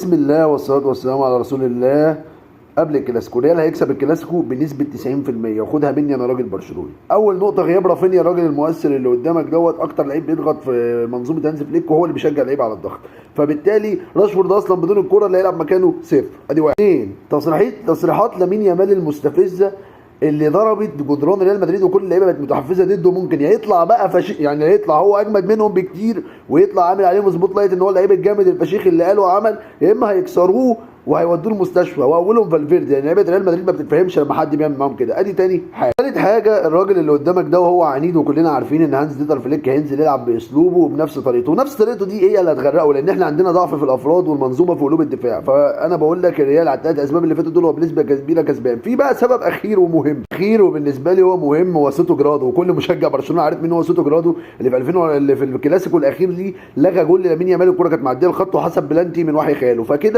بسم الله والصلاة والسلام على رسول الله. قبل الكلاسيكو، ريال هيكسب الكلاسيكو بنسبة 90%، وخدها مني انا راجل برشلوني. اول نقطة، غياب رافينيا الراجل المؤثر اللي قدامك دوت، اكتر لعيب بيضغط في منظومة هانز فليك، وهو اللي بيشجع اللعيبة على الضغط، فبالتالي راشفورد اصلا بدون الكره اللي هيلعب مكانه صفر. ادي واحد. اثنين، تصريحات لامين يامال المستفزه اللي ضربت جدران ريال مدريد، وكل اللعيبة بقت متحفزه ضده. ممكن يا يطلع بقى يعني يطلع هو اجمد منهم بكتير ويطلع عامل عليهم spotlight ان هو اللعيب الجامد الفشيخ اللي قاله وعمل، يا اما هيكسروه وهيودوه المستشفى، واولهم فالفيردي. يعني لعيبة ريال مدريد ما بتتفهمش لما حد بيعمل معاهم كده. ادي تاني حاجة. ثالث حاجة، الراجل اللي قدامك ده وهو عنيد، وكلنا عارفين ان هانز ديتر فليك هينزل يلعب باسلوبه وبنفس طريقته، ونفس طريقته دي هي اللي هتغرقه، لان احنا عندنا ضعف في الافراد والمنظومه في قلوب الدفاع. فانا بقول لك الريال على الثلاث اسباب اللي فاتوا دول هو بنسبة كبيرة كسبان. في بقى سبب اخير ومهم، اخير وبالنسبة لي هو مهم، هو سوتو جرادو، وكل مشجع برشلونة عارف مين هو سوتو جرادو، اللي في 2000 اللي في الكلاسيكو الاخير ليه لغى جول لامين يامال، الكورة كانت معدية الخط وحسب بلانتي من وحي خياله. فكده